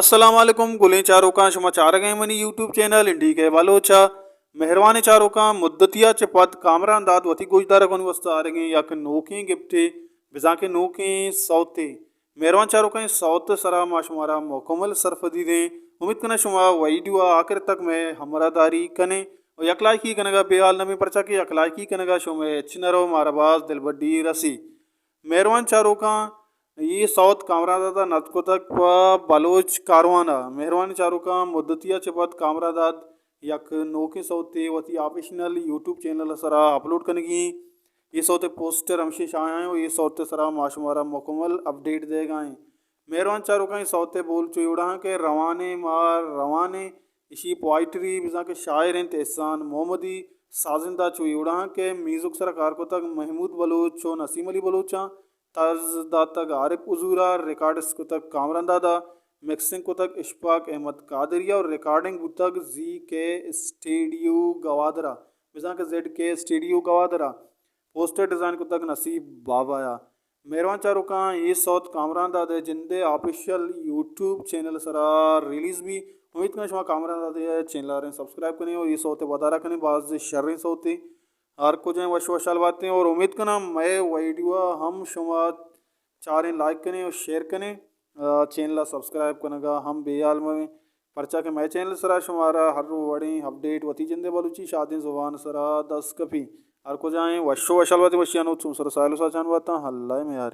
السلام علیکم گلیں چاروکاں، شما چارگ ءَ منی یوٹیوب چینل این ڈی کے بلوچ ءَ۔ مہروانیں چاروکاں، مدتی ءَ چہ پد کامران داد وتی گوشدارگانی واسطہ آرگیں یک نوکیں گپٹے، بزاں کہ نوکیں سوتے۔ مہروان چاروکاں، اے سوت ءِ سرا ما شمارا مکمل سرپدی دیں۔ امیت کناں شما ویڈیو ءَ آخر تک مئے ہمراہ داری کنیں و یک لائکی کنگ ءَ بے حال نہ بیں، پرچا کہ یک لائکی کنگ ءَ شمئے ہچ نہ رو، مارا باز دلبڈی رسی۔ مہروان چاروکاں، اے سوت کامران داد ءَ نت کتگ پہ بلوچ کاروان ءَ۔ مہروان چاروکاں، مدتی ءَ چہ پد کامران داد یک نوکیں سوتے وتی آفیشنل یوٹیوب چینل ءِ سرا اپلوڈ کنگی ایں۔ اے سوت ءِ پوسٹر ہمشی شائع ایں و اے سوت ءِ سرا ما شمارا مکمل اپڈیٹ دیگا ایں۔ مہروان چاروکاں، اے سوت ءِ بول چو اے وڑا اں کہ روانیں ما روانیں، اشی پوائٹری بزاں کہ شاعر انت احسان محمدی، سازندہ چو اے وڑا اں کہ میوزک سرا کار کتگ محمود بلوچ و نسیم علی بلوچاں، طرز داتگ عارف حضورا، ریکارڈز کتگ کامران دادا، مکسنگ کتگ اشفاق احمد قادریا و ریکارڈنگ بوتگ زی کے اسٹیڈیو گوادرا، بزاں کہ زیڈ کے اسٹیڈیو گوادرا، پوسٹر ڈیزائن کتگ نصیب بابایا۔ مہروان چاروکاں، اے سوت کامران داد ءِ جند ءِ آفیشل یوٹیوب چینل ءِ سرا ریلیز بی۔ امیت کناں شما کامران داد ءِ چینل ءَ سبسکرائب کنیں و اے سوت ءِ ودارا کنیں، باز شریں سوتے۔ ہر کجا ایں وش وشحال باتیں اور امیت کناں مئے ویڈیو ءَ ہم شما چاریں، لائک کنیں اور شیئر کنیں، آ، چینل ءَ سبسکرائب کنگا ہم بے حال مہ بیں، پرچا کہ مئے چینل ءِ سرا شمارا ہر وڑیں اپڈیٹ وتی جند ءِ بلوچی شادیں زبان ءِ سرا دست کپی۔ ہر کجا ایں وش و وشحال باتیں، وشیانی چون سر ساحل و ساچان باتاں، اللہ ءِ میار۔